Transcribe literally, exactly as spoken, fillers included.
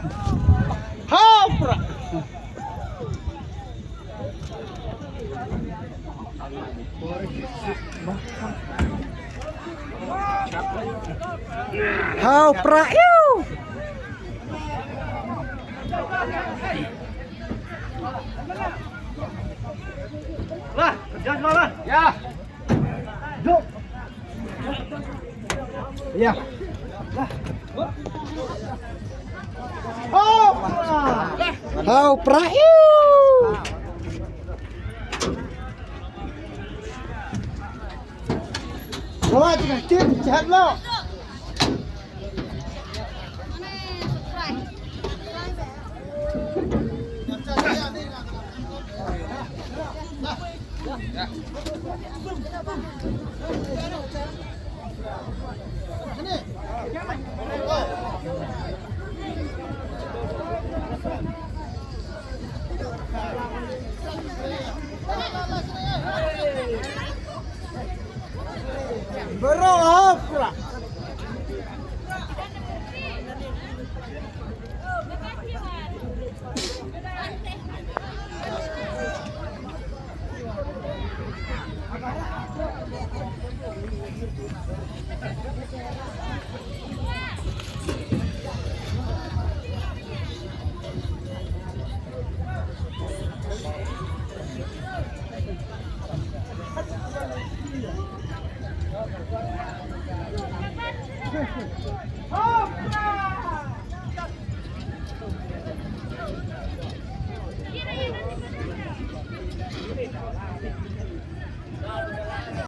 Hau pra. Hau pra iu. Lah, kerja semua lah. Ya. Yuk. Ya. Hau pra iu. Wah, jangan tim, jahat lo. Bro, hau pra.